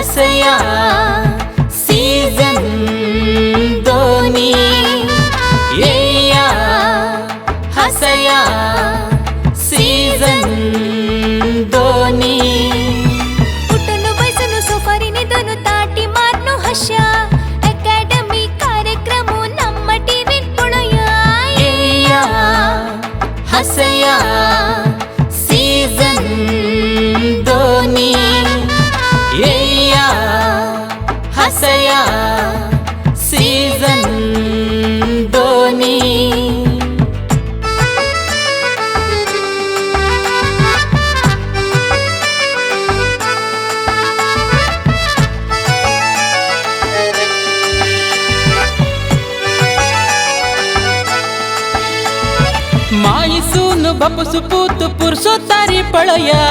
हसया season दोनी येया हसया season दोनी. उठून बसून सोफारीने दोन ताटी मारनो हशा अकॅडमी कार्यक्रम ನಮ್ಮ ಟಿವಿ ಪೊಳಯ. येया हसया सीझन दोनी येया हसया सीझन दोनी. माईसून बापसु पूत पुरसो तारी पळया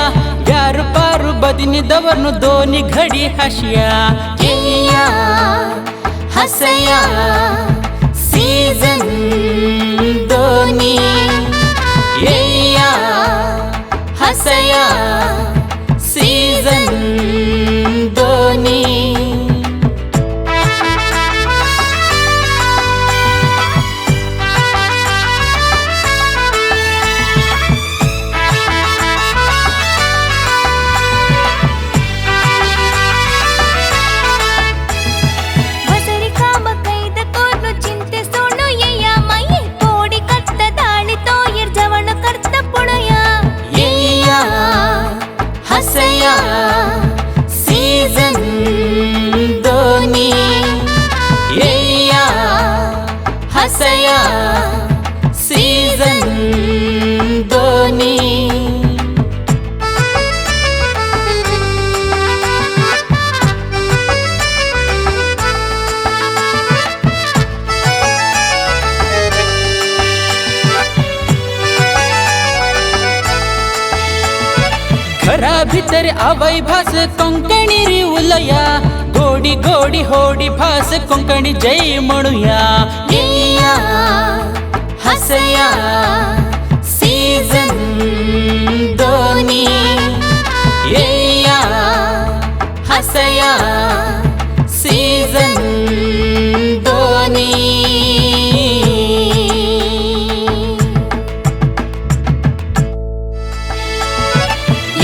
यार पारू बदिनी दवरनु दोनी घडी हशिया. येया हसया सीझन दोनी येया हसया सीझन दोनी. ಬಸರಿ ಕಾಮ ಕೈದ ಕೋರ್ನು ಚಿಂತೆ ಸೋಣು ಎಯ್ಯ ಮೈಯೆ ಕೋಡಿ ಕಟ್ಟ ದಾಳಿ ತೋಯರ್ ಜವಣ ಕರ್ತ ಪುಣಯ. येया हसया सीझन दोनी येया हसया सीझन दोनी. घरा भितर आवय भास कोंकणी री उलया गोडी गोडी होडी भास कोंकणी जय म्हणूया. येया हसया सीझन दोनी येया हसया सीझन दोनी.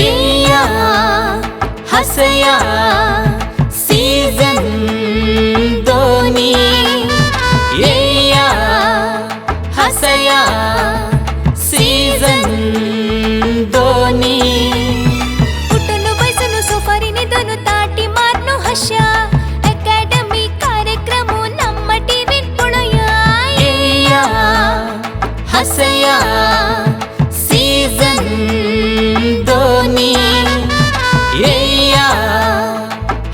येया हसया सीझन दोनी येया हसया सीझन दोनी. उठून बसून सोफारीने दोन ताटी मारनो हशा अकॅडमी कार्यक्रम ನಮ್ಮ ಟಿವಿ ಪೊಳಯ. येया हसया सीझन दोनी येया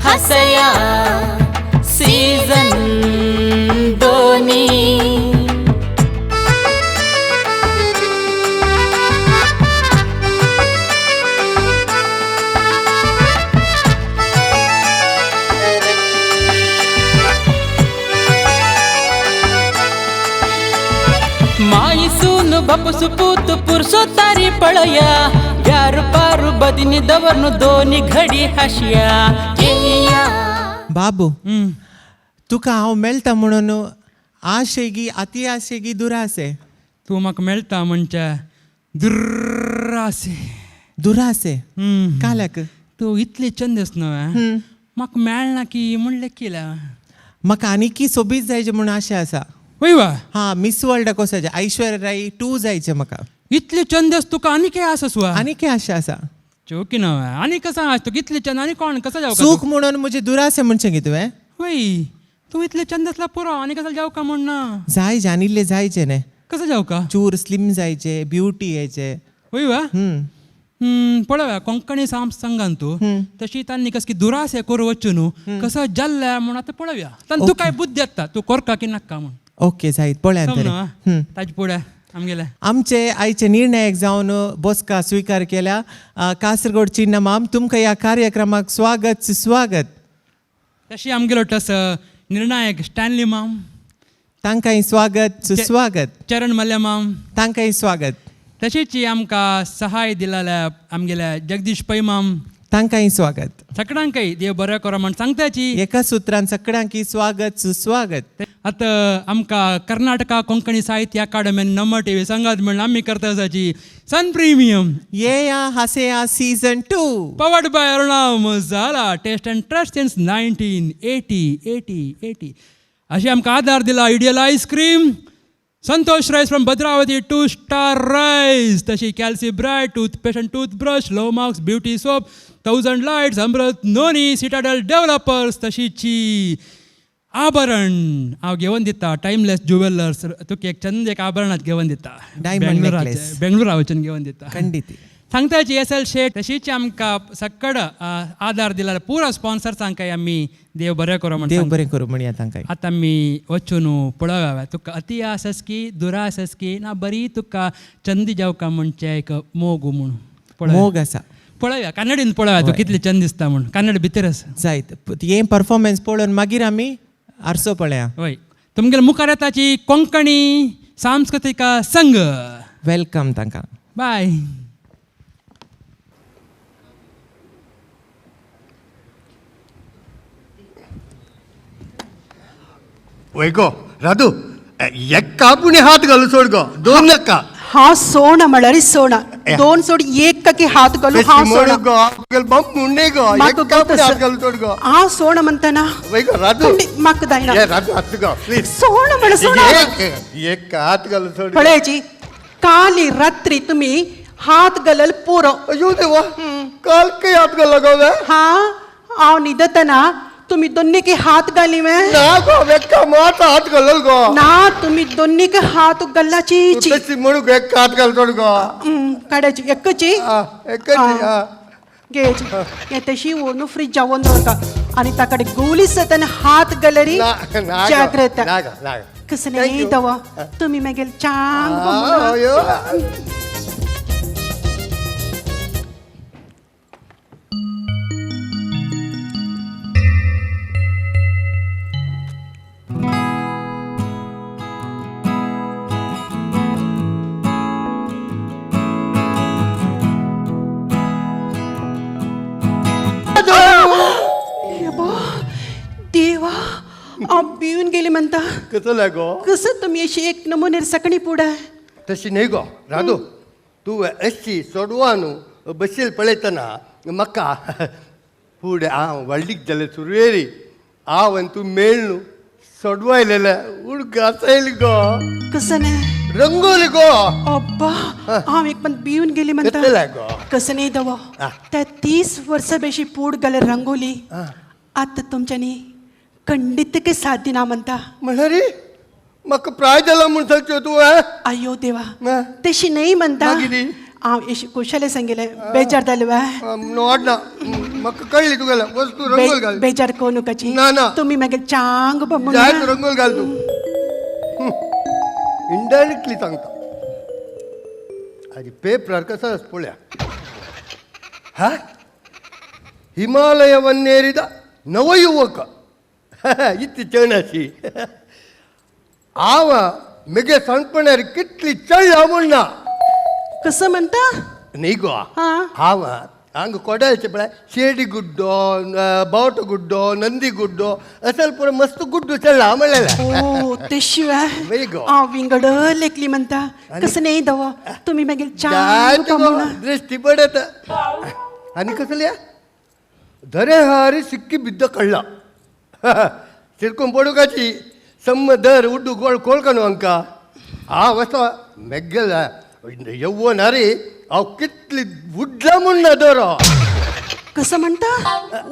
हसया सीझन दोनी. माईसून बापसु पूत पुरसो तारी पळया यार पारू बदिनी दवरनु दोनी घडी हशिया. येया बाबू, तुका हांव मेळटा म्हणून आशेगी अति आशेगी दुरासे? तूं म्हाका मेळटा म्हणचे दुर्रासे. दुरासे काल्याक? तूं इतली चंद न्हय म्हाका मेळना की म्हणलें केल्या. म्हाका आनीकी सोबीत जायचे म्हणून आशा आसा. वय वा. हा, मिस वर्ल्ड कसो जायचें, ऐश्वर्या राय टू जायचें म्हाका. इतले चंद तुका आनी काय आसा सुवा? आनीकी आशा आसा. चोकी न्हय आनी कसो आसा तुका इतले चंद आनी कोण कसो जावं? चूक म्हणून म्हजे दुरासे म्हणचें की तुवें? वय, तूं इतले चंद आसला पुरो आनी कसो जावं का म्हण ना. जायचे आनी इल्लें जायचें न्ही. कसो जावं का? चूर स्लिम जायचे, ब्युटी यायचे. वय वा. पळोवया कोंकणी साम सांगान तूं तशी तांणी कस की दुरास हे करू वच्चू न्हू कसो जाल्ल्या म्हूण आतां पळोवया. तांकां तूं काय बुद्धी येता तूं करका की नाका म्हूण. ओके जायत पळया तरी. ताजे फुडें आमगेले आमचे आयचे निर्णायक जावन बसका स्विकार केल्या कासरगोड चिन्नमाम, तुमकां ह्या कार्यक्रमाक स्वागत सुस्वागत. तशी आमगेलो तस निर्णायक स्टॅनली माम, तांकांय स्वागत सुस्वागत. चरण मल्ल्या माम, तांकांय स्वागत. तशीच आमकां सहाय दिलेल्या आमगेल्या जगदीश पै माम, तांकांय स्वागत. सगळ्यांकय देव बरें करो म्हण सांगताची. एका सुत्रान सगळ्यांकी स्वागत सुस्वागत. आतां आमकां कर्नाटका कोंकणी साहित्य अकादमी नम्बर टीव्ही संगात म्हणून आमी करता जाची सन प्रिमियम येया Haseya season 2 powered by Aruna Masala taste and trust since 1980 80 80. अशी आमकां आदार दिला ideal ice cream, Santosh rice from Bhadravati, 2 star rice, तशी Calci Bright toothpaste and toothbrush, low marks beauty soap, 1000 lights, Amrit noni, Citadel developers, तशीची आभरण हांव घेवन दिता टायमलेस jewellers, तुका एक चंद एक आभरणात घेवन दिता, बेंगळुरा वचून घेवन दिता. खंडीत सांगता जी एस एल शेट. तशीच आमकां सक्कड आदार दिला पुरा स्पॉन्सर्सांकाय आमी देव बरें करो म्हण, देव बरें करूं म्हणया तांकां. आतां आमी वचून पळोवया तुका अती आसस की दुरासस की ना बरी तुका चंदी जावका म्हणचे एक मोग म्हूण मोग आसा. पळोवया कन्नडीन पळोवया तूं कितली चंद दिसता म्हूण, कन्नड भितर आसा जायत हें परफॉर्मन्स पळोवन मागीर आमी आरसो पळया. हय, तुमगेले मुखार येताची कोंकणी सांस्कृतीक संघ. Welcome तांकां. बाय. वय गो राधू, एका पुणे हात घालू सोड गो, दोन नका. हा सोण म्हळ्यार सोण, दोन सोड एक की हात घालू. हा सोण हा सोण म्हणताना म्हाका जायना. सोण म्हण सोण पळयाची काली रात्री तुमी हात घालल पुरो. अयो देवा, काल काय हात घालला गो? हा हांव न्हिदतना तुम्ही दोन्ही की हात घाली वे? ना गो, एका मात हात घालल गो. ना तुम्ही दोन्ही की हात घालाची. म्हणू एक हात घाल सोड गो. काडायची एकची घेयाची हे तशी व्हरून फ्रिजा व्हरून दवरता आनी ताकडे गोली सतान हात घालरी जाग्रत. कसं नाही दवा तुम्ही मागीर चांग. देवा, हांव भिवन गेली म्हणटा. कसं गो? कसं तुमी अशी एक नमुनेर सकणी पुडा? तशी न्हय गो राधू, तूं अशी सोडवा न्हू बशील पळयतना म्हाका फुडें हांव व्हडलीक जालें सुरवेरी हांव आनी तूं मेळ न्हू सोडवा येयलेलें उडगास येयली गो. कसं न्हय रंगोली गो. अब्बा, हांव एक पण भिवन गेली म्हणटा. कसं न्हय दवो, त्या 30 वर्सां बेशी पूड घाले रंगोली आतां तुमच्यांनी खंडीत काही साथ दिना म्हणटा. म्हळ्यार म्हाका प्राय जाला म्हूण सांगच्यो तूं? अयो देवा, तशी न्हय म्हणटा. हांव अशी कुशले सांगिल्लें बेजार जालें वे? ना, म्हाका कळ्ळी तुगेलें वस्तू रंगोल घाल. बेजार करूं नाकाची. ना ना, तुमी मागीर चांग जाय रंगोल घाल तूं. इनडायरेक्टली सांगता. आनी पेपरार कसो आसा पळया. हा, हिमालಯವन्नेरिದ नवयुवक इतली चण अशी आव मेगे सांगपणार कितली चळ्ळा म्हण ना. कसं म्हणता? न्ही गो, हांव हांगा कोडाळचे पळय शेडी गुड्डो, बावटो गुड्डो, नंदी गुड्डो असल पुरो मस्त गुड्डो चडला म्हणलें. तशी हांव विंगड लेखली म्हणटा. कसं न्हय दवो तुमी मागीर दृश्टी पडत. आनी कसल्या दरेहारी सिक्की बिद्द कळ्ळा सिरकून पडुकाची सम्म दर उड्डू गोळ कोळका न्हू हांकां. हांव असो मेगेल यव्वन अरे हांव कितली उडला म्हूण ना दरो. कसं म्हणटा?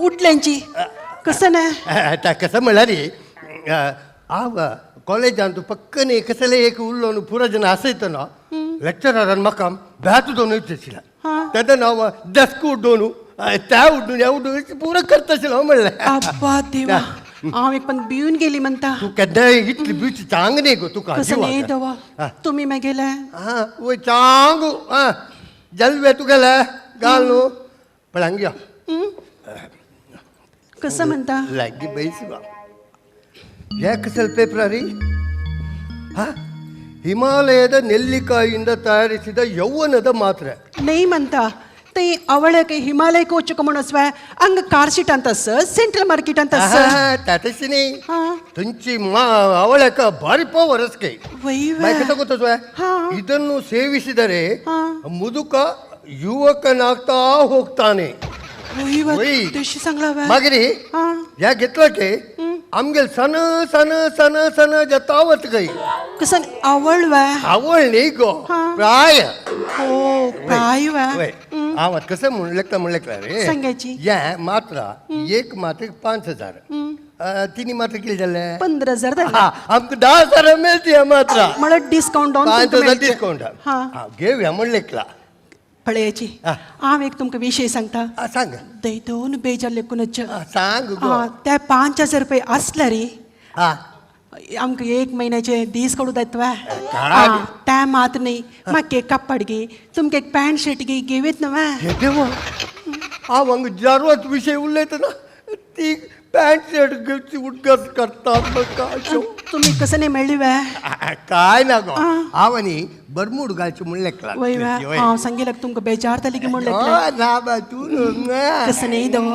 उडल्यांची कसं ना? कसं म्हणल्यार हांव कॉलेजान तूं पक्कने कसले एक उरलो न्हू पुरो जन आसयतो न्हू लेक्चरान म्हाका बॅच दोन आशिल्लें तेन्ना हांव डेस्क उड्डो न्हू त्या उड्डून ह्या उड्डून पुरो करता आशिल्लो हांव म्हणलें. अब्बा देवा, हांव एक पण भिवन गेली म्हणटा. तूं केन्नाय इतली भिवची चांग न्ही गो तुका. कसं न्हय दवा तुमी मागेले? आं वय चांग जल्वे तुगेले घाल न्हू पळय यो. कसं म्हणटा? लागीं बैस गो. हे कसले ಪೇಪರಾರಿ? ಹಾ, ಹಿಮಾಲಯದ ನೆಲ್ಲಿಕಾಯಿಯಿಂದ ತಯಾರಿಸಿದ ಯೌವನದ ಮಾತ್ರೆ. न्हय म्हणटा ते आवळ्याक हिमालय वचूंक म्हूण वचवे हांगा कार सीट आस सेंट्रल मार्केटांत आस. तशी न्ही, हा. थंयची ಅವಳಕ ಭಾರಿ ಪವರ್ ಅಸ್ಕೆ. ವೈ ಗೊತ್ತ, ಇದನ್ನು ಸೇವಿಸಿದರೆ ಮುದುಕ ಯುವಕನಾಗ್ತಾ ಹೋಗ್ತಾನೆ. मागीर ह्या घेतलं की आमगेल सण सण सण सण जाता वत गई. कसं आवळ आवळ न्ही गो, प्राय. हो, प्राय. हांव कसं म्हणलें म्हणलें रे सांगायची या मात्रा एक मात्रेक 5000, तिन्ही मात्र किती जाले? 15,000. आमकां 10,000 मेळती मात्रा. मला डिस्काउंट. 5000 डिस्काउंट घेऊया म्हणलें. पळयाची, हांव एक तुमकां विशय सांगता. सांग. दय दोन बेजार लेखूनच सांग. त्या 5000 रुपये आसल्यार आमकां एक म्हयन्याचे दीस कडू जाता. त्या मात्र न्ही, म्हाका एक कपड घे, तुमकां एक पॅन्ट शर्ट घे, घेवीत न्हय. हांव हांगा जारवाच विशय उलयतना ती पॅन्ट शर्ट घेवची उडगास करता म्हाका. तुमी कसं नाही मेळ्ळी वे? काय ना गो, हांव आनी बरमूड घालचे म्हूण लेखला. वय, हांव सांगें तुमकां बेजार जाली की म्हूण. ना बा, तूं कसं नाही दव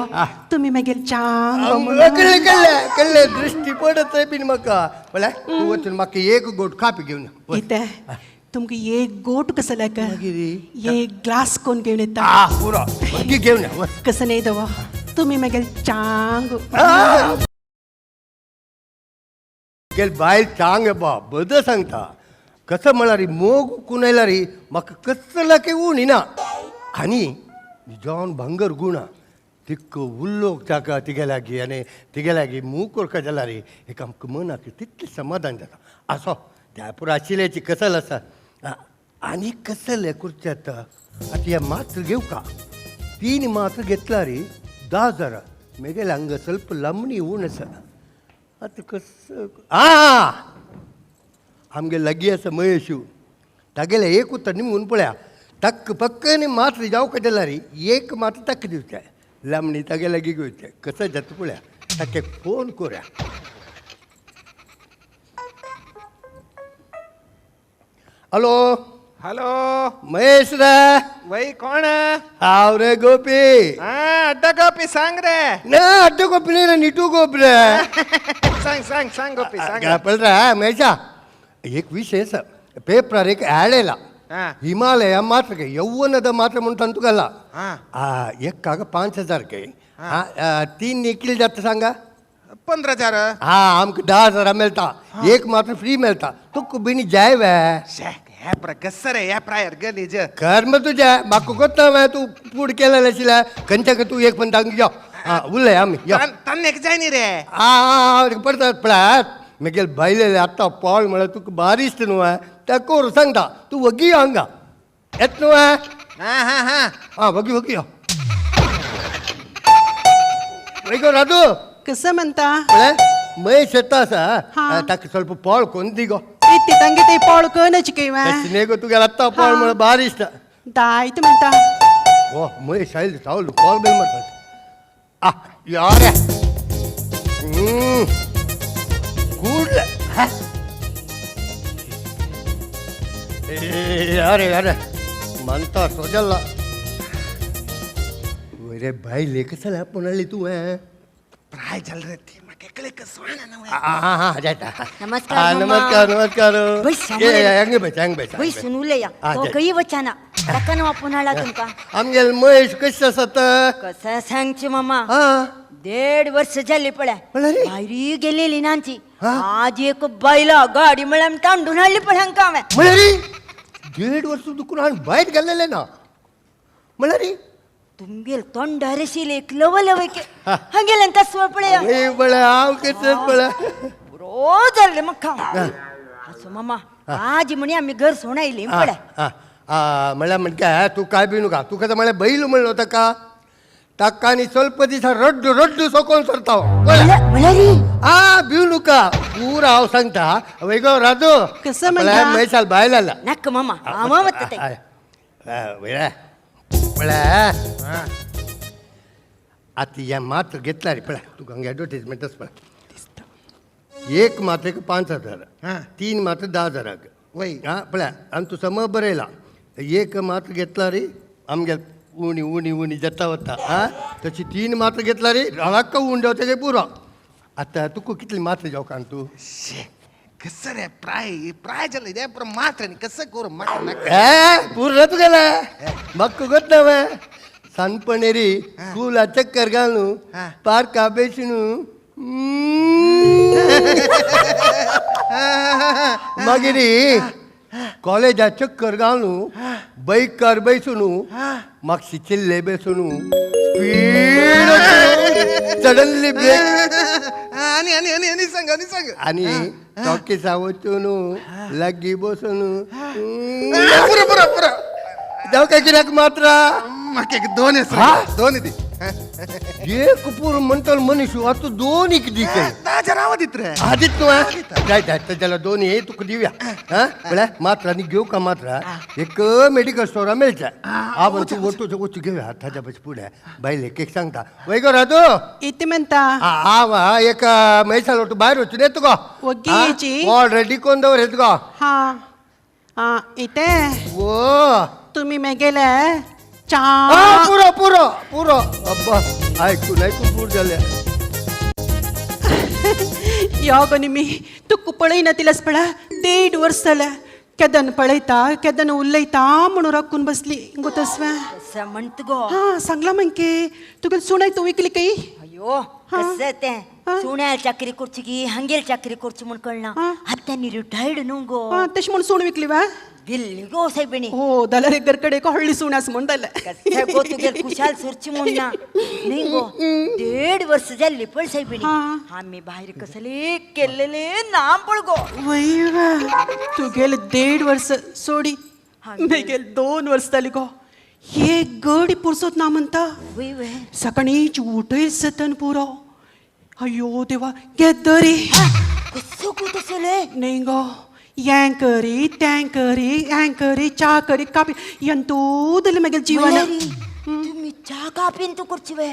तुमी मागीर चांग कळ्ळें कळ्ळें कळ्ळें, दृश्टी पडत बीन म्हाका. म्हळ्यार तूं वचून म्हाका एक गोट कापी घेवन इतें तुमकां एक गोट कसं लायक एक ग्लास कोण घेवन येता. पुरो घेवन. कसं नाही दव तुमी मागीर चांग गेल बायल चांग बा बद सांगता. कसं म्हळ्यार मोग कुणायला रे म्हाका कसला की उणी ना आनी जॉन भांगर गुणा तिक्क उल्लोक ताका तिगे लागीं आनी तिगे लागीं मूग करका जाल्यार रे एक आमकां मनाक तितलें समाधान जाता. आसो त्या पुरो आशिल्ल्याची कसल आसा आनी कसल करचें आतां. आतां हें मात्र घेवं का तीन मात्र घेतला रे 10,000 मेगेले हांगा ಸ್ವಲ್ಪ लमणी ऊन आसा. आतां कसं आं आमगे लागीं आसा महेशू, तागेलें एक उतर निमगून पळया तक्क पक्कनी मात्र जावं जाल्यार एक मात्र तक्क दिवचें लांबणी तागे लागीं घेवचें. कसं जाता पळया, ताका फोन करुया. हॅलो. हॅलो महेश रे. वय, कोण? हांव रे गोपी. अड्डा गोपी, सांग रे. ना अड्डा गोपी न्ही रे, निटू गोपी रे. सांग सांग सांग गोपी, सांग. पळ रे महेशा, एक विशय आसा. पेपरार एक ॲड येयला, हिमालया मात्र गे यौवनದ मात्र म्हणून तुका. एकाक 5000 गे, तीन निखिल जाता सांगा. 15,000. हा, आमकां 10,000 मेळटा, एक मात्र फ्री मेळटा. तुका बिनी जाय वे? कसं रे, ह्या प्रायर गलीज कर्म तुझ्या म्हाका कोत्ता वे, तूं पूड केलेलें आशिल्लें खंयच्या तूं एक पण तांकां यो. हा, उलय आमी यो. तन्नेक जाय न्ही रे. आ पडटा पळयात म्हगेले बायलेले आतां पावल म्हळ्यार तुका भारी इश्ट न्हू, त्या कोर सांगता तूं वगी यो हांगा येत न्हू. हां हां हां, वगी वगी यो. वय गो राजू. कसं म्हणता? पळय महेश येता आसा, ताका ಸ್ವಲ್ಪ पावल कोण दी गो. इत्ती तांगे ते पावल कोणाची काय? न्ही गो, तुगेले आत्तां पावल म्हळ्यार भारी इश्ट. दायत म्हणता. ओ महेश आयलो, चावल कॉल बेल मारता. आ यो रे ಕೂಡಲೇ अरे अरे म्हणता सोजल्ला रे बायले कसं पुणाली तू. प्राय झालं रे ती म्हाका एकले हां हां जाता. नमस्कार. नमस्कार नमस्कार. हंगे बैस हंगे बैस. वय सुनुले या कई वचाना ताका ना पुन्हाला तुमका. आमगेल महेश कशें आसा? कसं सांगचे मामा, 1.5 वर्ष झाले पळ्या भायरी गेलेली नांची. आज एक बायला गाडी म्हळ्यार तांडून हाडली पळ्या हांकां हांवें. म्हळ्यार 1.5 वर्ष दुखून हांवें भायर गेल्लेलें ना म्हळ्यार तुमगेल तोंडार आशिल्लें एक लव लव हांगेल्यान तसो पळया. पळय हांव कसं पळय रोज जाल्लें म्हाका. आसो मामा, आज म्हणी आमी घर सोड आयली पळय. म्हळ्यार म्हणटा तूं काय बी नुका, तुका तर म्हळ्यार बैल म्हणलो ताका ताका आनी ಸ್ವಲ್ಪ दिसा रड्डू रड्डू सोकोन सरता. आ भिवू नका, पूरा हांव सांगता. वय गो राजू. कसं म्हणटा? महेशाल बायल आला. नाका मामा, हांव वता ते. पळय आतां हें मात्र घेतला रे पळय तुका हांगा एडवर्टीजमेंट आसा पळय. एक मात्रेक 5000, तीन मात्र 10,000. वय हां पळय आनी तूं सम बरयला एक मात्र घेतला रे आमगे उणी उणी उणी जाता वता. हा तशी तीन मात्र घेतला रे रळाक ऊन जावचे काय पुरो. आता तुका कितली मात्र जाव कान तू? कसं रे प्राय प्राय झालं रे पुरं मात्र नाही कसं करू मात्र. ए पूर्ण तुगेला मक्क गोत ना सानपणेरी स्कूला चक्कर घालू पार्का बेसनू मागीर कॉलेजा चक्कर घालू बैकार बैसून मागशी चिल्ले बेसून स्पीड सडनली ब्रेक आणि आणि आणि आणि सांग आणि सांग आणि टॉकीसा वचून लागीं बसून पुरं पुरं पुरं जाऊ काय कित्याक मात्रा म्हाका एक दोन दोन दी. एक पूर म्हणतो मनीस आता दोन एक दी काय ताजा राव दित रे आधीच तू जाय जाय त्याला दोन हे तुका दिवया. हा म्हळ्यार मात्रा आनी घेऊ का मात्रा एक मेडिकल स्टोरा मेळटा हा तूं वचू वचू घेवया ताज्या बस फुडें बायलेक एक सांगता वय गो राजू इथे म्हणता हा एक म्हैसाल वटू भायर वचून येत गो वग्गी ऑलरेडी कोण दवर येत गो. हा हा इथे वो तुम्ही मेगेले चा पुरो पुरो पुरो अब्बा ऐकून ऐकून पूर जाले. यो गो निमी तुका पळयना तिलास पळा 1.5 वर्स जालें केदन पळयता केदन उलयता म्हणून राखून बसली गो तसवें. कसं म्हणत गो? हा सांगला मंके तुगेल सुनाय तू विकली काही? अयो कसं ते सुण्याल चाकरी करची की हंगेल चाकरी करची म्हण कळना. आता नी रिटायर्ड न्हू गो. तशी म्हणून सून विकली वा? दिल्ली गो साहेबिणी. हो जाल्यार एक घरकडे व्हडली सून आसा म्हूण जालें. कसं गो तुगेल खुशाल सोरची म्हूण ना न्ही गो. 1.5 वर्स जाल्ली पळ साहेबिणी आमी भायर कसले केल्लेले ना पळ गो. वय वा तुगेल 1.5 वर्स सोडी मेगेल 2 वर्स जाली गो. एक गडी पुरसोत ना म्हणता सकाळीच उठयल सतन पुरो. अयो देवा गेदरी कसं गो तसले? न्ही गो हें करी तें करी हें करी च्या करी कापी यंतू दिलें मागीर जिवन. तुमी च्या कापीन तूं करची वे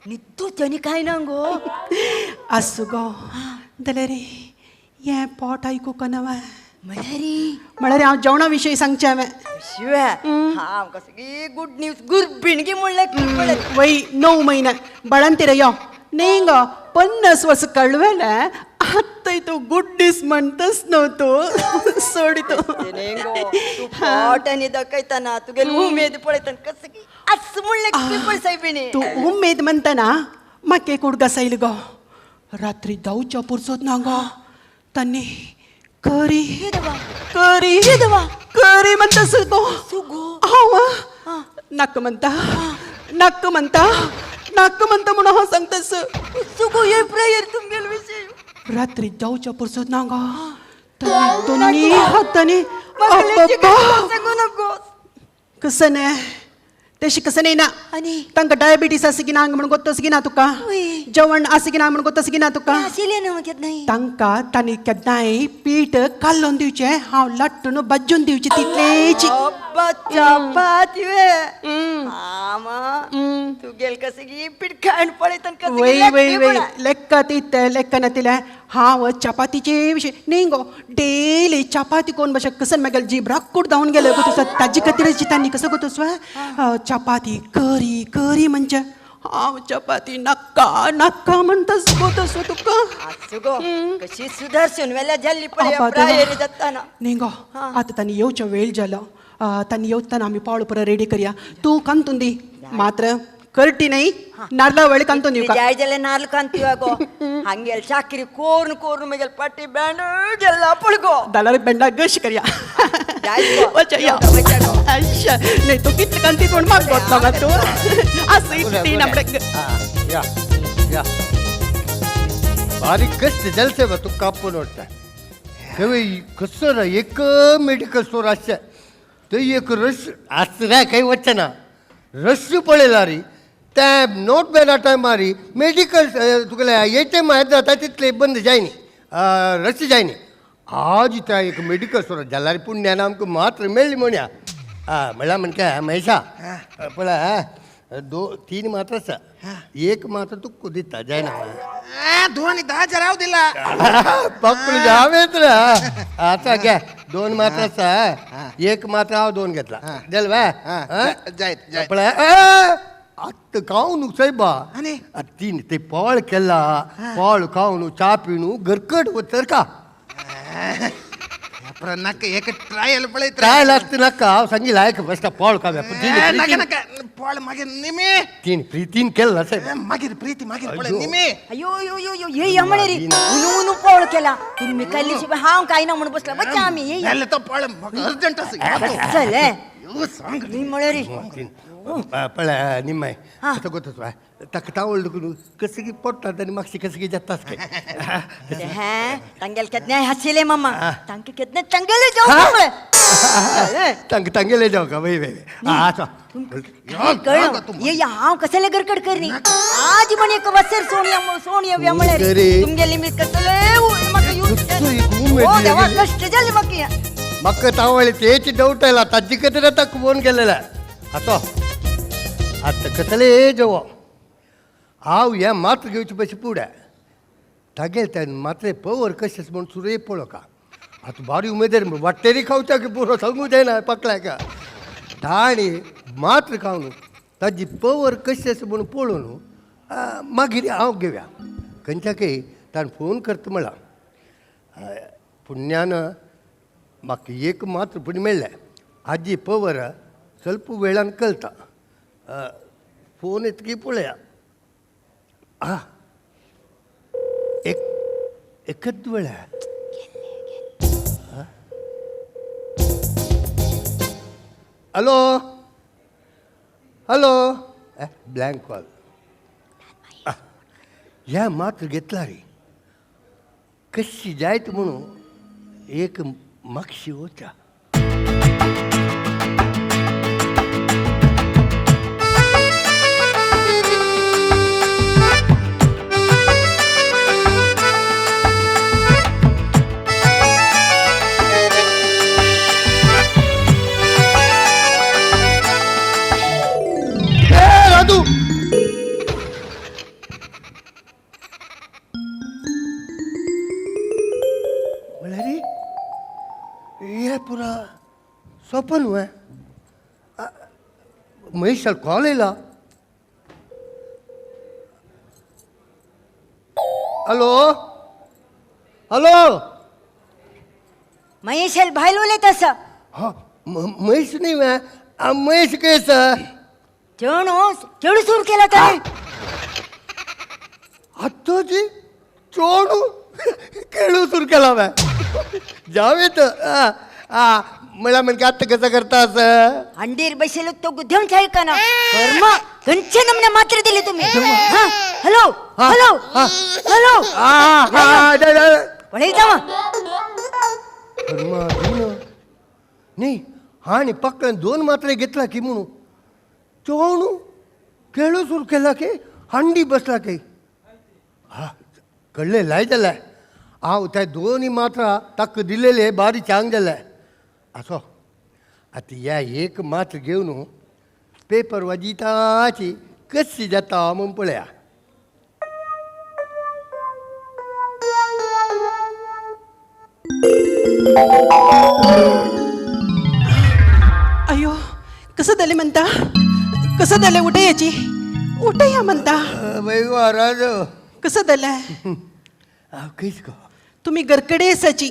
नित्तू तनी काय ना गो. आसूं गो जाल्यार हें पोट आयकूंक ना म्हळ्यार म्हळ्यार हांव जेवणा विशयी सांगचें हांवें. शिवाय आमकां सगळी गुड न्यूज गुरबीण म्हणल्यार वय 9 म्हयने बाळंतीर यो न्ही गो 50 वर्स कळवेलें आतां तूं गुड न्यूज म्हणतच न्हू तूं सोडी तूं. तूं पोट आनी दाखयतना तुगेली उमेद पळयतना कसं आस म्हणलें पळय सायबिणी. तूं उमेद म्हणटना म्हाका एक उडगास आयली गो. रात्री धांवच्या पुरसोत ना गो तांणी करी करी करी म्हणता गो. हांव नाका म्हणता नाका म्हणता नाका म्हणता म्हणून हांव सांगता. सुगो हे प्रेयर तुमगेल विशय. रात्री जावच्या पुरसोत ना गो दोन्ही हातांनी कसं न्ही तशी कसं न्ही ना तांकां डायबिटीस आसा की ना म्हणून गोत्तस की ना तुका जेवण आसा की ना म्हणून गोत्तस की ना तुका तांकां तांणी केन्नाय पीठ कालोवन दिवचें हांव लाट्टून भाजून दिवचें तितलेच. वय वय वय लेक्का तितलें लेक्का ना तिलें हांव चपातीचे विशय न्ही गो डेली चपाती कोण बशें कसन मागीर जीब राक्कूट धांवन गेले गो तसो ताजे खातीर तांणी कसो गो तसो चपाती करी करी म्हणजे हांव चपाती नाका नाका म्हणटास गो तसो तुका. गो कशी सुदर्शन वेल्या जाल्ली पळय न्ही गो आतां तांणी येवचो वेळ जालो तांणी येवतना आमी पावल परत रेडी करया. तूं कांतून दी मात्र करटी न्ही नारला वेळ कांतून दिवका. जाय जाल्यार नारल कांती गो हांगेल चाकरी कोरून कोरून मागीर पाटी बेंड गेल्ला पळ गो. जाल्यार बेंडा गश करया. अच्छा नाही तू कितले कांती म्हण म्हाका गोतलो गा तूं आसूं इतली ना. या या बारीक कष्ट जलसे बा तू कापून वाटता थंय कसं रे एक मेडिकल स्टोर आसचें थंय एक रश आसता रे काही वचचें ना रश पळयला रे त्या नोट बेना टायमार मेडिकल तुगेले एटीएम जाता तितले बंद जायनी रश जायनी. आज त्या एक मेडिकल स्टोर जाल्यार पुण्यान आमकां मात्र मेळ्ळी म्हणया. म्हणल्यार म्हणटा महेशा पळय 3 मात्र एक मात्र तुक्कू दिता जायना 2 10 राव दिला पकडू जावेत रे आता घ्या 2 मात्र एक मात्र हांव 2 घेतला दिल वे जायत जायत आत्त खावन सायबा तीन ते पळ केला पळ खावन चा पिणू गरकट वतर का नाका एक ट्रायल पळयत ट्रायल आसता नाका हांव सांगी लायक बसता पळ खाव्या नाका नाका पळ मागीर निमी तीन प्रितीन केला साहेब मागीर प्रीती मागीर पळय निमी अयो यो यो यो ये म्हणे रे उनु उनु पळ केला तुम्ही काढली शिवाय हांव काय ना म्हणून बसला बच्चा आम्ही ये जालें तो पळ अर्जंट आसा चल यो सांग नी म्हळे रे पळय निम्माय आतां गोता ताका तावळ कसं की पोटात आनी मागशी कसं की जातास काय तांगेले केन्नाय हांशिले मामा तांकां केन्ना तांगेले जावं तांकां तांगेले जावं का वय वय आसा कळ्ळं ये हांव कसले गरकड करनी आज म्हण एक वसर सोनिया सोनिया म्हळ्यार तुमगेली मी कसले म्हाका ओ देवा कश्ट जाले म्हाका म्हाका तावळ तेच डावट आयला ताजी कतरे ताका फोन केलेला आतां आतां कसले जेवो हांव हें मात्र घेवचे पयशे पुड्या तागेले ते मात्रे पवर कशें म्हूण सुरय पळोवका आतां बारी उमेदर वाट्टेरी खावच्या की पुरो सांगू जायना पकल्याका ताणी मात्र खावन ताजी पवर कशी आसा म्हूण पळोवन मागीर हांव घेवया खंयच्याकय ताणें फोन करता म्हळां पुण्यान म्हाका एक मात्र पुण्य मेळ्ळें हाजी पवर ಸ್ವಲ್ಪ वेळान कळता फोन येतकी पळया आ एक एकच वेळा हॅलो हॅलो ब्लँक कॉल ह्या मात्र घेतला रे कशी जायत म्हणून एक मागशी वता. पुरा सोपन हुआ महेश कॉल येयला. हॅलो हॅलो महेश भायल उलयत आसा. हा महेश न्ही महेश केस चेडू चेडू सूर केला ताणें. आत्ताची चेडू खेळू सूर केला मॅ जावेत मला म्हणजे आत्ता कसं करता असं अंडीर बसेल तो गुद्यम छाय का ना कर्म कंचे नमने मात्र दिले तुम्ही. हॅलो हॅलो हॅलो पळय जावा कर्म नाही. हा आणि पक्कन 2 मात्रे घेतला की म्हणून चोणू खेळू सुरू केला की हांडी बसला की हा कळले लाय जालाय हांव त्या 2 मात्रा ताका दिलेले बारी चांग जालाय. असो आतां ह्या एक मात्र घेवन पेपर वाजिताची कशी जाता म्हूण पळया. अयो कसं जालें म्हणता कसं जालें उठयाची उठया म्हणता राजू कसं जालें. तुम्ही गरकडे आसाची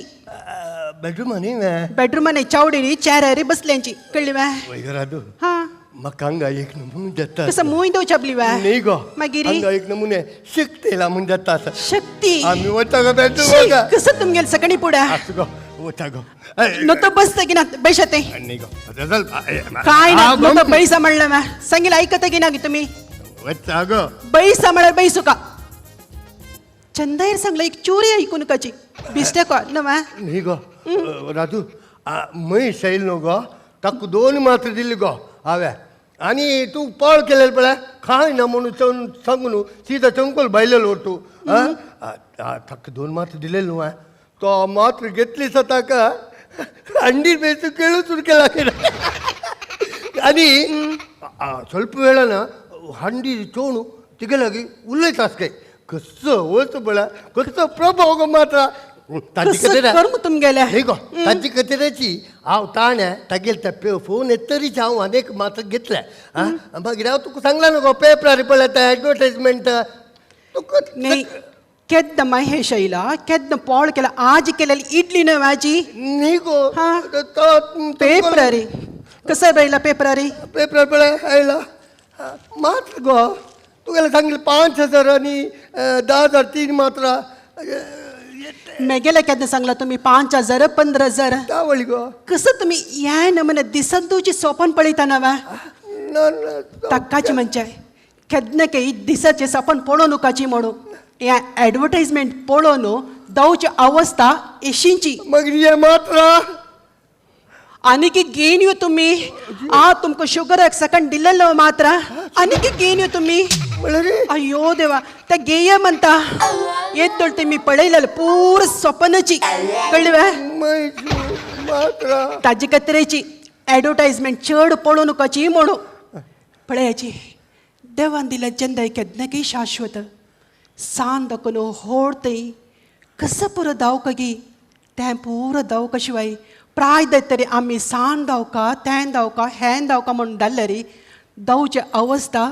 बेडरूम न्ही बेडरूमा न्ही चावडी चेरार बसल्यांची कळ्ळी वे. राजू हा म्हाका हांगा एक नमुने जाता कसं मूय दवचापली वे न्ही गो मागीर हांगा एक नमुने शक्ती म्हूण जाता शक्ती आमी वता गो बेडरूम कसं तुमगेल सकाळी पुढे आसूं गो वता गो नतो बसता की ना बैशा ते न्ही गो काय ना नतो बैसा म्हणलं मा सांगेल ऐकता की ना की तुम्ही वता गो बैसा म्हळ्यार बैसू का चंदायर सांगला एक चोरी ऐकू नकाची बिस्टे का ना मा न्ही गो राजू महेश येयल न्हू गो ताका 2 मात्र दिली गो हांवें आनी तूं पळ केलेलं पळय खाय ना म्हणून सांगू न्हू सीधा चंकोल भायलेलो तूं ताका 2 मात्र दिलेलो न्हू हांवें तो मात्र घेतली सा ताका अंडी बेसू खेळू सुरू केला आनी ಸ್ವಲ್ಪ वेळान हांडी चोणू तिगे लागीं उलयता आसके कसो वच पळय कसो प्रभाव गो मात्रा ताजी कर्म तुमगेले न्ही गो ताजी कतेराची हांव ताणें तागेले त्या फोन येतरीच हांव आनी एक मात्र घेतलें आं मागीर हांव तुका सांगलां न्हू गो पेपरार पळय तें एडवर्टायजमेंट तुका न्ही केन्ना महेश आयला केन्ना पोळ केला आज केलेली इडली न्हय म्हाजी न्ही गो हा पेपरारी कसं बरयला पेपरारी पेपरार पळय आयला मात्र गो तुगेलें सांगलें 5,000 आनी 10,000 तीन मात्रा मेगेले केन्ना सांगला तुमी 5,000 15,000 तावळी गो कसं तुमी ह्या नमुने दिसंतूची सोपन पळयता ना ताकाची म्हणजे केन्ना के दिसाचे सपन पळोवं नुकाची म्हणून ह्या एडवर्टायजमेंट पळोवन दवची अवस्था एशींची मागीर हे मात्रा आनी की घेवन यो तुमी आ तुमकां शुगर एक सेकंड दिलेलो मात्रा आनी की घेवन यो तुमी अय्यो देवा ते घेय म्हणटा येत दोळ तुमी पळयलेले पूर सपनाची कळ्ळी वे ताजी कत्रेची एडवर्टायजमेंट चड पळोवं नुकाची म्हणून पळयाची देवान दिल्या चंदाय केन्ना शाश्वत सान दाखोवन होड थंय कसं पुरो धांवका गी तें पुरो धांवका शिवाय प्राय तरी आमी सान धांवका तें धांवका हें धांवका म्हणून धाडल्यारी धांवची अवस्था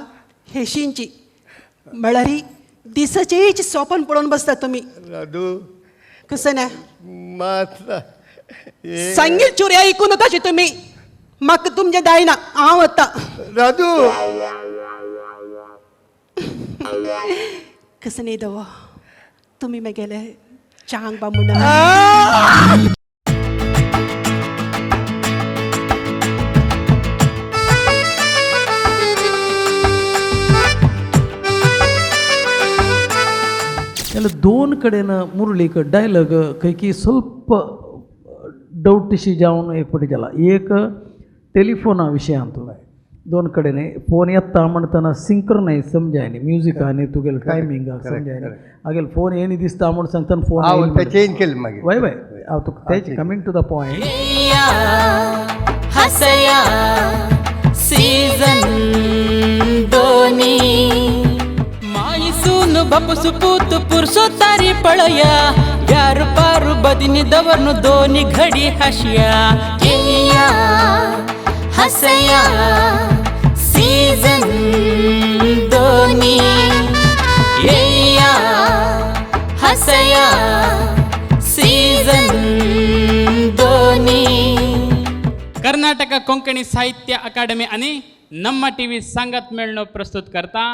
हेशींची म्हळ्यार दिसाचेच सोपन पळोवन बसता तुमी कसं ना सांगील चुरी ऐकू नकाशी तुमी म्हाका तुमचें जायना हांव वता राजू कसं न्ही दवो तुमी मेगेले चांग बा म्हणून जाल्यार दोन कडेन मुरलीक डायलॉग खंय की स्वल्प डावटशी जावन एक फावटी जाला. एक टेलिफोना विशयांत दोन कडेन फोन येता म्हणटना सिंक्रनायज समजायनी म्युजीक आनी तुगेले टायमिंगाक समजायनी हागेले फोन येनी दिसता म्हूण सांगतना फोन चेंज केलें मागीर वय वय हांव तुका तेच कमींग टू the point. हसया सीझन दोनी माई सून बाप सुपूत पुरसो तारी पळया यार पारू बदिनी दवरनु दोनी घडी हशिया येया हसया सीझन दोनी येया हसया सीझन दोनी. कर्नाटक कोंकणी साहित्य अकादमी आणि नम्मा टीव्ही सांगत मेळणो प्रस्तुत करता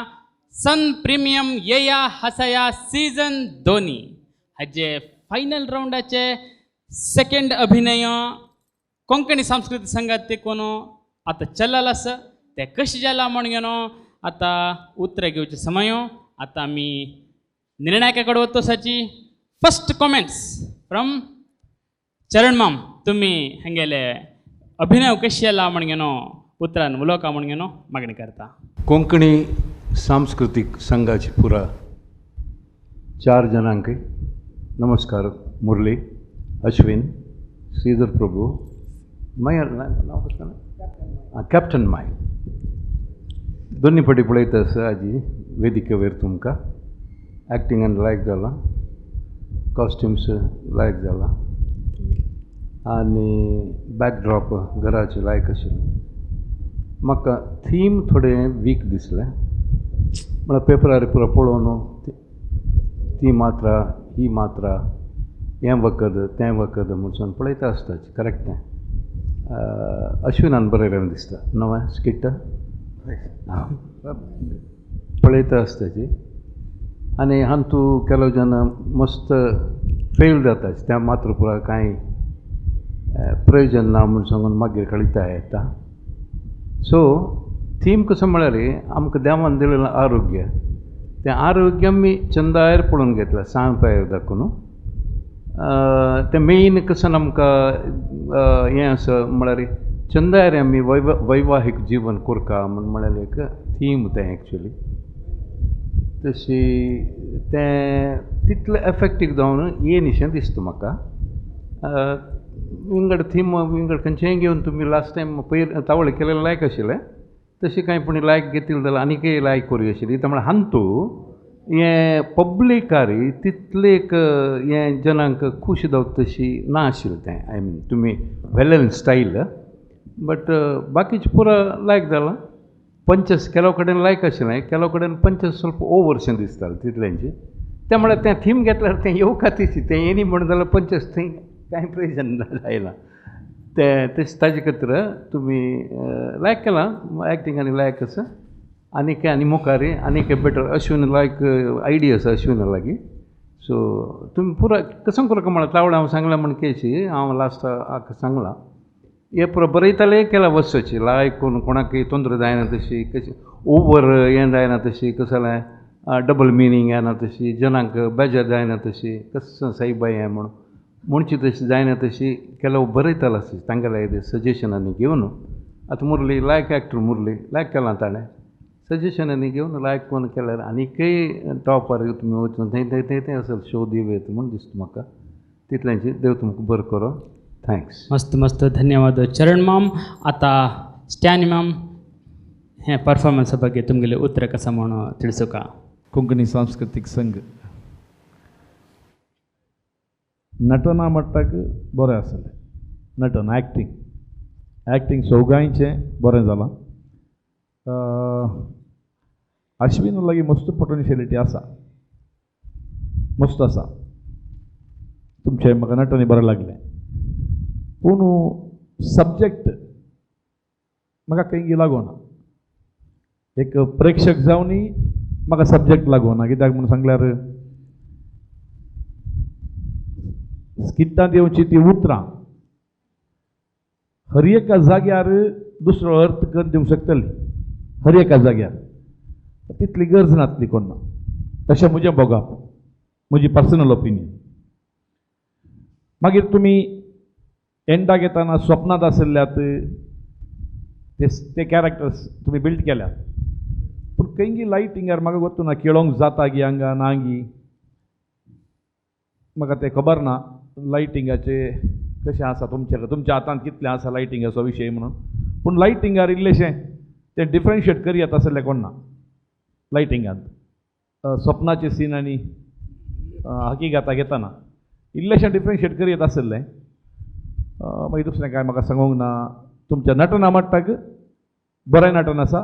सन प्रीमियम येया हसया सीझन दोनी हाजे फायनल रावंडाचे सेकंड अभिनय कोंकणी सांस्कृतिक संघात तेकून आतां चलल आसा ते कशें जाला म्हण घेवन आतां उतरां घेवचे समय. आतां आमी निर्णायका कडेन वतसाची फर्स्ट कॉमेंट्स फ्रॉम चरण माम. तुमी हांगेले अभिनय कशें जाला म्हण घेवन उतरान उलोवका म्हण घेवन मागणी करता. कोंकणी सांस्कृतीक संघाची पुरा 4 जणांक नमस्कार. मुरली, अश्विन, श्रीधर प्रभू, माय नांव कसलें कॅप्टन माय दोन्ही फाटी पळयता आसा आजी वेदिकेवयर तुमकां एक्टिंगान लायक जाला, कॉस्ट्युम्स लायक जाला आनी बॅकड्रॉप घराचे लायक आशिल्लें. म्हाका थीम थोडें वीक दिसलें म्हळ्यार पेपरार पुरो पळोवन ती मात्रा ही मात्रा हें वखद तें वखद म्हणून पळयता आसता. करेक्ट तें अश्विनान बरयलें दिसता नवें स्किट पळयता आसताची आनी हातूं केलो जेन्ना मस्त फेल जाता त्या मात्र पुरा कांय प्रयोजन ना म्हूण सांगून मागीर कळिता येता. सो थीम कसो म्हळ्यार आमकां देवान दिलेलें आरोग्य तें आरोग्य आमी चंदायर पळोवन घेतलां सांग पायर दाखोवन तें मेन कसो आमकां हें आसा म्हळ्यार चंदायर आमी वैवाहीक जीवन कोरका म्हूण म्हळ्यार एक थीम तें एक्चुली तशी तें तितलें एफेक्टीव जावन येयनिशें दिसता म्हाका. विंगड थीम विंगड खंयचेंय घेवन तुमी लास्ट टायम पयर तावळ केलेलें लायक आशिल्लें. तशें कांय पूण लायक घेतिल्लें जाल्यार आनीकय लायक करूं आशिल्ली. त्या म्हळ्यार हांतू हें पब्लिकार तितलें एक हें जनांक खूश जावता तशी ना आशिल्लें तें. I mean तुमी वेलन स्टायल बट बाकीचें पुरो लायक जालां. पंचस केलो कडेन लायक आशिल्लें, केलो कडेन पंचस ಸ್ವಲ್ಪ ओवरशें दिसतालें तितल्यांचें. त्या म्हळ्यार तें थीम घेतल्यार तें येवका तिची तें येनी म्हण जाल्यार पंचस थंय कांय प्रयोजन जायना तें. तशें ताजे खातीर तुमी लायक केलां एक्टींग आनी लायक आसा. आनीक आनी मुखार आनीक बेटर अश्विन लायक आयडिया आसा अश्विना लागीं. सो तुमी पुरो कसम करूं म्हळ्यार तावळ हांव सांगलां म्हण केशी हांव लास्टाक सांगलां हे पुरो बरयताले केला वचची लायक कोण कोणाकय तोंदर जायना तशी कशी ओवर हें जायना तशी कसलें डबल मिनींग येना तशी जनांक बेजार जायना तशी कसं साईबाई हें म्हण म्हणची तशी जायना तशी केलो बरयतालो आसली तांगेले सजेशनांनी घेवन. आतां मुरली लायक एक्टर मुरली लायक केलां ताणें सजेशनांनी घेवन लायक कोण केल्यार आनीकय टॉपार तुमी वचून थंय थंय थंय थंय असो शो दिवं येता म्हूण दिसता म्हाका. तितल्यांची देव तुमकां बरो करो. Thanks. मस्त मस्त धन्यवाद चरण माम. आतां स्टॅनी माम हें परफॉर्मन्सा ಬಗ್ಗೆ तुमगेले उतर कसा म्हूण तिळसुका. कोंकणी सांस्कृतीक संघ नटना म्हणटाक बरें आसलें. नटन एक्टींग एक्टींग सौगांयचें बरें जालां. अश्विन लागीं मस्त पोटेन्शियलिटी आसा, मस्त आसा. तुमचें म्हाका नटनी बरें लागलें. पूण सब्जेक्ट म्हाका खंय लागोना. एक प्रेक्षक जावनूय म्हाका सब्जेक्ट लागोना. कित्याक म्हूण सांगल्यार स्किट्टांत येवची ती उतरां हर एका जाग्यार दुसरो अर्थ कर दिवंक शकतली. हर एका जाग्यार तितली गरज नासली कोण. अशें म्हजें भोगप, म्हजी पर्सनल ओपिनियन. मागीर तुमी एंडाक येताना स्वप्नांत आशिल्ल्यात ते कॅरेक्टर्स तुमी बिल्ड केल्यात. पूण खंयगी लायटिंगार म्हाका गोत्तू ना खेळोंक जाता गी हांगा ना गी म्हाका तें खबर ना. लायटिंगाचे कशें आसा तुमच्या तुमच्या हातांत कितलें आसा लायटिंगाचो विशय म्हणून. पूण लायटिंगार इल्लेशें तें डिफरन्शिएट करयात आसलें कोण ना लायटिंगांत. स्वप्नाचे सीन आनी हकीकता घेतना इल्लेशें डिफरन्शिएट करयत आशिल्लें. मागीर दुसरें कांय म्हाका सांगूंक ना. तुमच्या नटना म्हणटाक बरें नटन आसा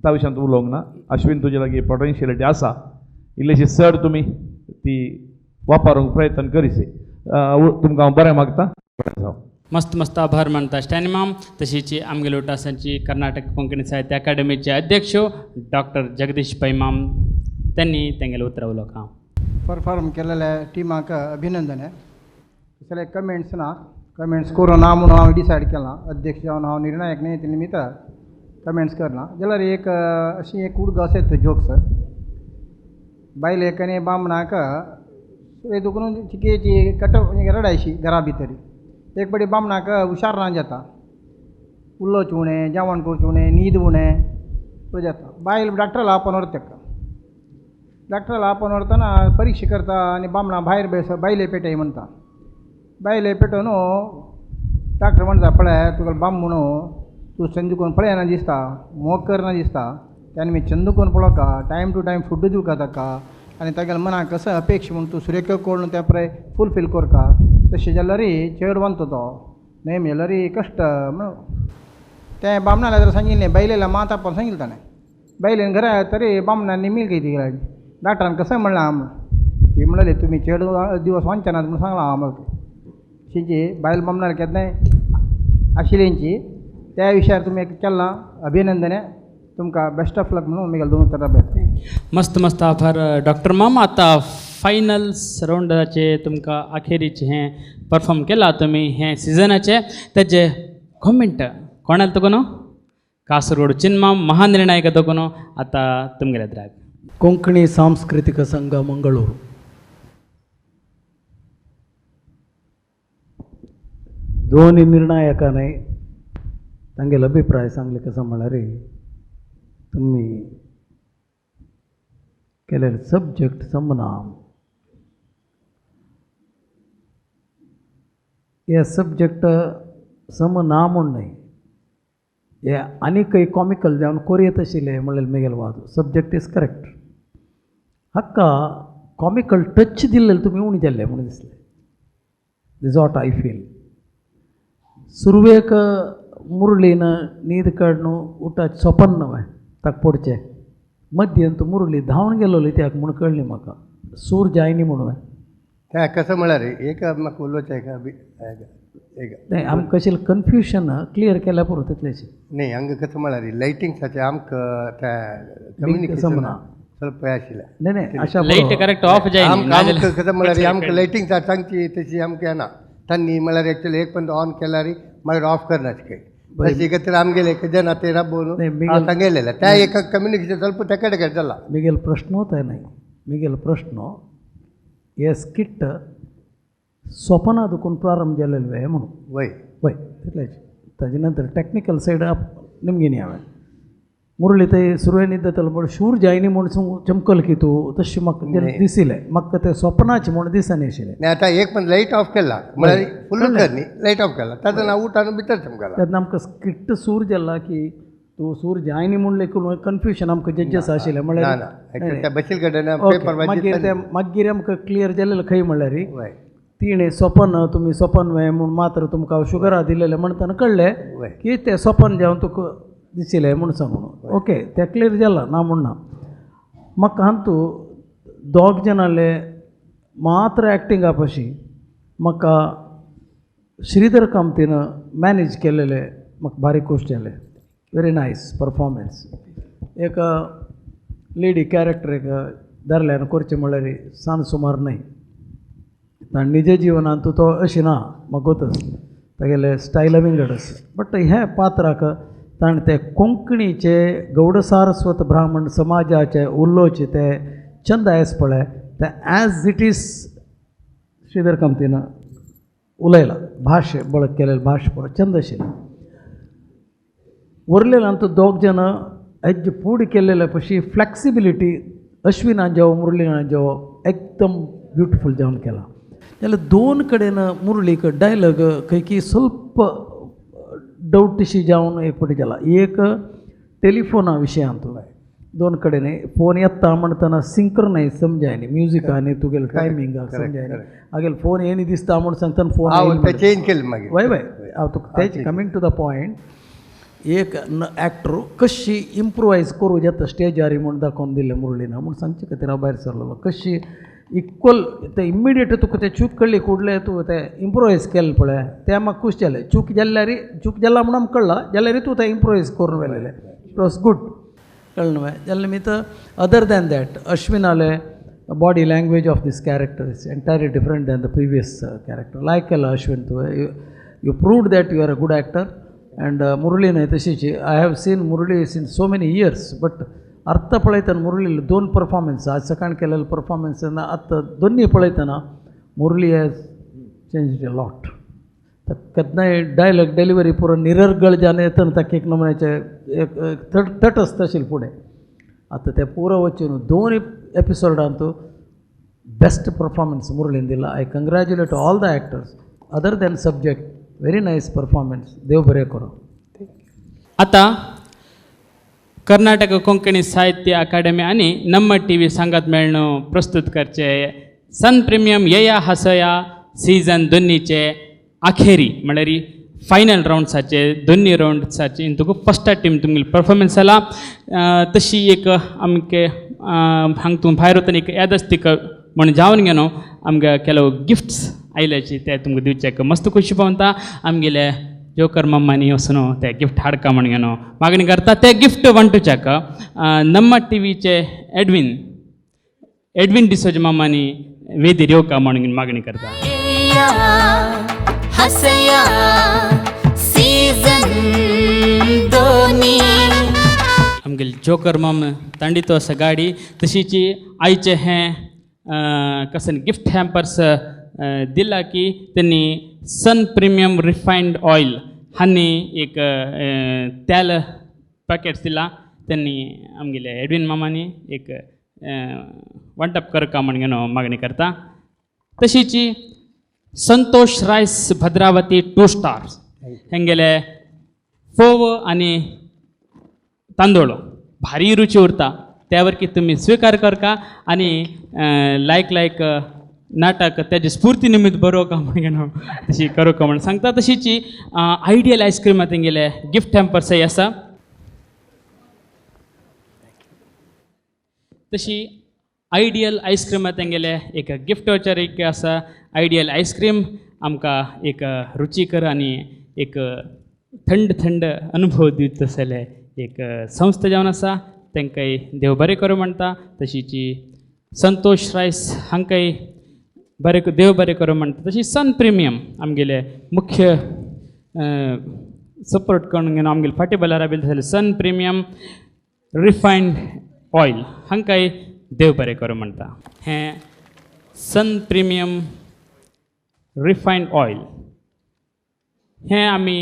त्या विशयांत उलोवंक ना. अश्विन तुजे लागीं पोटेन्शियलिटी आसा, इल्लेशी चड तुमी ती वापरूंक प्रयत्न करीसे. तुमकां हांव बरें मागता. मस्त मस्त आभार मानता स्टॅनी माम. तशीच आमगेले उटासांची कर्नाटक कोंकणी साहित्य अकादमीचे अध्यक्ष डॉक्टर जगदीश पै माम त्यांनी तेंगेले उतरां उलोवंक. परफॉर्म केलेल्या टिमाक अभिनंदन. कसले कमेंट्स ना, कमेंट्स करूं ना म्हणून हांव डिसायड केलां. अध्यक्ष जावन हांव निर्णायक न्ही ते निमित्त कमेंट्स करना. जाल्यार एक अशी एक उडगास येता जोक्स बायलेक आनी बामणाक दुखून चिकेची कट रडायशी घरा भितर. एक पडी बामणाक हुशार ना जाता, उलोवचें उणें, जेवण करचें उणें, न्हीद उणें जाता. बायल डॉक्टराक आपोवन व्हरता ताका. डॉक्टराक आपोवन व्हरतना परिक्षा करता आनी बामणा भायर बेस बायले पेटय म्हणटा. बायले पेटोवन डॉक्टर म्हणटा पळय तुका बामण तूं चंद कोण पळयना दिसता, मोग करना दिसता, त्यान मी चंद कोण पळोवका, टायम टू टायम फूड दिवका ताका आनी तागेल्या मनाक कसो अपेक्षा म्हूण तूं सुरेख करून तें पळय फुलफील करका. तशें जाल्यार चेड बांदता तो न्हय जाल्यार कश्ट म्हणून तें बामणाल्या तर सांगिल्लें. बायलेल्या मात आपोवन सांगिल्लें ताणें. बायलेन घरा तरी बामणांनी मिल गई ती डॉक्टरान कसं म्हणलां आम ती म्हणले तुमी चेड दिवस वांचनात म्हणून सांगलां आमकां. शिंची बायल बामणाल केन्नाय आशिल्ल्यांची त्या विशयार तुमी केलां अभिनंदन. तुमकां बेस्ट ऑफ लक म्हणून मुगेले दोन उतरां बरयता. मस्त मस्त आभार डॉक्टर माम. आतां फायनल रावंडाचे तुमकां अखेरीचे हें परफॉर्म केलां तुमी हें सिजनाचें तेजे कॉमेंट कोणाले तुका न्हू कासरगोड चिन्माम महानिर्णायक तुका न्हू आतां तुमगेले द्राग. कोंकणी सांस्कृतिक संघ मंगळूर. दोन निर्णायकांनी तांगेलो अभिप्राय सांगले कसो म्हळ्यार तुमी केलेले सब्जेक्ट समना हे सब्जेक्ट सम ना म्हूण न्हय, हे आनीकय कॉमिकल जावन कोरयेत आशिल्लें म्हणलें मेगेलो वाद. Subject is correct. हाका कॉमिकल टच दिल्लें तुमी उणें जाल्लें म्हणून दिसलें. This what I feel. सुरवेक मुरलीन न्हीद काडून उठात सोपन न्हय ताका पडचें मद्यंत मुरली धांवन गेलोली त्याक म्हूण कळ्ळें म्हाका सूर जायनी म्हणून. तें कसो म्हळ्यार एक म्हाका उलोवचें एक नाही आमकां कशें कन्फ्युजन क्लियर केल्यार पुरो तितलेंशें. न्ही हांगा कसो म्हळ्यार लायटिंग्साचें आमकां तें कम्युनिकेशन ಸ್ವಲ್ಪ आशिल्लें. न्ही न्ही अशा लायट करेक्ट ऑफ जायनी. आमकां कसो म्हळ्यार आमकां लायटिंग्सा सांगची तशी आमकां येना. तांणी म्हळ्यार एक्चुअली एक पण ऑन केल्यार मागीर ऑफ करनाच खंय. तशी खातीर आमगेले एक जन ते राबोवन हांव सांगलेलें त्या एक कम्युनिकेशन ಸ್ವಲ್ಪ तेकडे कडेन जाला. मिगेल प्रश्न ते न्हय मिगेल प्रश्न हे स्किट स्वपना दुखून प्रारंभ जालेलो वे म्हणून. वय वय तितलेंच. ताजे नंतर टॅक्निकल सायड निमगिनी हांवें मुरली ते सुरवे न्हिदतलो म्हण शूर जायनी म्हूण चमकल की तूं तशें म्हाका दिशिल्लें. म्हाका तें स्वपनाचें म्हूण दिसना आशिल्लें. आतां एक पण लायट ऑफ केला म्हळ्यार फुल कर न्ही लायट ऑफ केला ताजो हांव उठान भितर चमकला. तेन्ना आमकां स्किट सूर जाला की तूं सूर जायनी म्हूण लेखून कन्फ्युजन आमकां जज्जस आशिल्लें म्हळ्यार. मागीर तें मागीर आमकां क्लियर जालें खंय म्हणल्यार तिणें सपन तुमी सपन वे म्हूण मात्र तुमकां शुगरा दिलेलें म्हणटना कळ्ळें की तें सपन जावन तुका दिशिल्लें म्हूण सांगून. ओके तें क्लियर जालां ना म्हूण ना. म्हाका हातूं दोग जाणांले मात्र एक्टिंगा पशी म्हाका श्रीधर कामतीन मॅनेज केलेलें म्हाका बारीक खोश जालें. Very nice performance. एक लेडी कॅरेक्टर एक दादल्यान करचें म्हणल्यार सान सुमार न्हय. आनी निज जिवनांत तो अशें ना म्हाका गोत आसा तागेलें स्टायला विंगड आसा. बट हे पात्राक ताणें ते कोंकणीचे गौडसारस्वत ब्राह्मण समाजाचे उलोवचे ते चंद आयज पळय ते एज it is Shridhar कामतीन उलयला. भाश बळक केलेलें भाश पळय चंद आशिल्लें. उरलेल्यान तो दोग जाण हेज पूड केलेले पशी फ्लॅक्सिबिलिटी अश्विनान जेवो मुरलीनान जेवो एकदम ब्युटिफूल जावन केला. जाल्यार दोन कडेन मुरलीक डायलॉग खंय की स्वल्प डावटशी जावन एक फावटी जाला. एक टेलिफोना विशयांत दोन कडेन फोन येता म्हणटना सिंक्रनायज समजायनी म्युजिका आनी तुगेले टायमिंगाक समजायनी. हागेले फोन येनी दिसता म्हूण सांगतना फोन चेंज केलें मागीर. वय वय हांव तुका तेच कमींग टू the point. एक एक्टर कशी इम्प्रोवायज करूं जाता स्टेजार म्हूण दाखोवन दिलें मुरलीना म्हूण सांगचे खातीर हांव भायर सरलेलो. कशी इक्वल ते इमिडिएट तुका तें चूक कळ्ळी कुडले तूं तें इम्प्रोवायज केलें पळय तें म्हाका खूश जालें. चूक जाल्यार चूक जाला म्हूण आमकां कळ्ळां जाल्यार तूं तें इम्प्रोवायज करून व्हेलेलें. It was good. कळ्ळें न्हय. जाल्यार निमित्त other then that अश्विनाले body language of this character is entirely different than the previous character. लायक केला अश्विन तुवें. You proved that you are a good actor. And Murali न्हय तशीच. I have seen Murali in so many years but अर्थ पळयतना मुरली दोन performance आज सकाळ केलेले परफॉर्मन्स आतां दोनूय पळयतना Murali has changed a lot. केन्नाय डायलॉग डिलिव्हरी पुरो निरर्गळ जावन येतना ताका एक नमुन्याचें एक तटस्थ आशिल्लें फुडें. आतां तें पुरो वचून दोन एपिसोडांत बेस्ट परफॉर्मन्स मुरलीन दिला. I congratulate all the actors. Other than subject very nice performance. देव बरें करूं. आतां कर्नाटक कोंकणी साहित्य अकादमी आनी नम्मा टी व्ही सांगात मेळ्ळो प्रस्तुत करचे सन प्रिमियम येया हसया सीजन दोन्नीचे आखेरी म्हणल्यार फायनल रावंड्साचे दोन्ही रावंड्साचे तुका फस्ट टीम तुमगेली परफॉर्मन्स जाला. तशी एक आमके हांग तूं भायर वतना एक यादस्तीक म्हण जावन गेलो आमकां ಕೆಲವು गिफ्ट्स आयल्याची ते तुमकां दिवच्याक मस्त खुशी पावता. आमगेले जोकर मम्मानी वचून ते गिफ्ट हाडका म्हण गेलो मागणी करता. ते गिफ्ट वांटूच्याक नम्मा टी व्हीचे एडविन एडविन डिसोज मामानी वेदीर येवका म्हण मागणी करता. हसया सीजन दोनी आमगेले जोकर माम तांडितो आसा गाडी. तशीच आयचे हें कसन गिफ्ट हॅम्पर्स दिला की त्यांनी सन प्रिमियम रिफायंड ऑयल हांणी एक तेल पॅकेट्स दिला. त्यांनी आमगेले एडविन मामानी एक वांटप करका म्हण मागणी करता. तशीच संतोष रायस भद्रावती 2 स्टार्स हेंगेले फोव आनी तांदूळ भारी रुची उरता त्यावरकी तुमी स्विकार करका आनी लायक लायक नाटक तेजे स्फूर्ती निमित्त बरोवका म्हणून तशी करूका म्हणून सांगता. तशीच आयडियल आयस्क्रीम तेंगेले गिफ्ट हॅम्पर्सय आसा. तशी आयडियल आयस्क्रीम तेंगेले एक गिफ्ट वॉचर एक आसा. आयडियल आयस्क्रीम आमकां एक रुचीकर आनी एक थंड थंड अनुभव दित आसले एक संस्था जावन आसा. तांकांय देव बरें करूं म्हणटा. तशीच संतोष रायस हांकांय बरें देव बरें करूं म्हणटा. तशी सन प्रिमियम आमगेले मुख्य सपोर्ट करून आमगेले फाटी बल्यार राबिल्ले जाल्यार सन प्रिमियम रिफायंड ऑयल हांकांय देव बरें करूं म्हणटा. हें सन प्रिमियम रिफायंड ऑयल हें आमी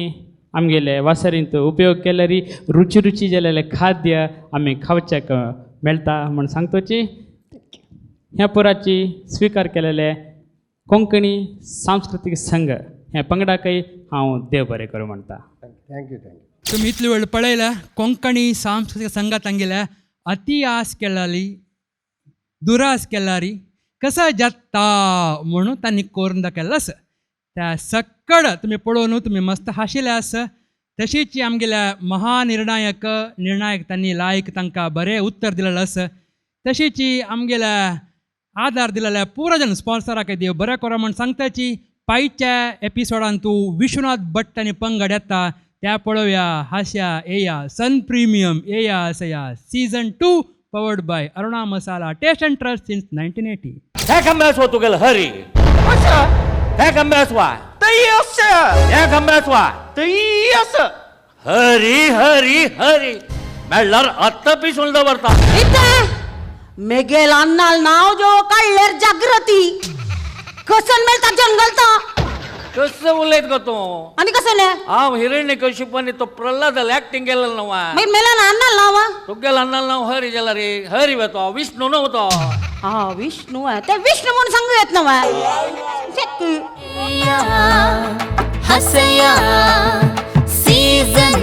आमगेले वासरींत उपयोग केल्यार रुची रुची जालेलें खाद्य आमी खावच्याक मेळटा म्हूण सांगतोची. ह्या पुराची स्विकार केलेले कोंकणी सांस्कृतीक संघ ह्या पंगडाकय हांव देव बरें करूं म्हणटा. Thank you thank you. तुमी इतली वेळ पळयल्या कोंकणी सांस्कृतीक संघात तांगेल्या अति आस केलाली दुरास केलारी कसा जाता म्हणून तांणी करून दाखयल्लो आसा. त्या सक्कड तुमी पळोवन तुमी मस्त हांशिल्ले आसा. तशीच आमगेल्या महानिर्णायक निर्णायक तांणी लायक तांकां बरें उत्तर दिलेलें आसा. तशीच आमगेल्या आदार दिलेल्या पुरा जण स्पॉन्सराक देव बरें करो म्हूण सांगताची. पायच्या एपिसोडान तूं विश्वनाथ भट्ट आनी पंगड येता त्या पळोवया हास्या येया सन प्रिमियम येया हसया season 2 powered by Aruna Masala taste and trust since 1980. हे अभ्यास हो तुगेलो हरी हे अभ्यास वा हे अभ्यास वा हरी हरी हरी मेळ्ळार आत्ता पिसून दवरता. मेगेल अन्नाल नाव जो काडल्यार जागृती कसन मेळता जंगलता. कसं उलयत गो तूं आनी कसं न्ही हांव हिरण्य कश्यप तो प्रल्हाद ऍक्टिंग केलेलो न्हू. मागीर मेल्यान अन्नाल नांव तुगेल अन्नाल नांव हरी जाल्यार रे हरी वेतो विष्णू न्हू तो. हा विष्णू ते विष्णू म्हणून सांगू येत ना. हसया सीजन.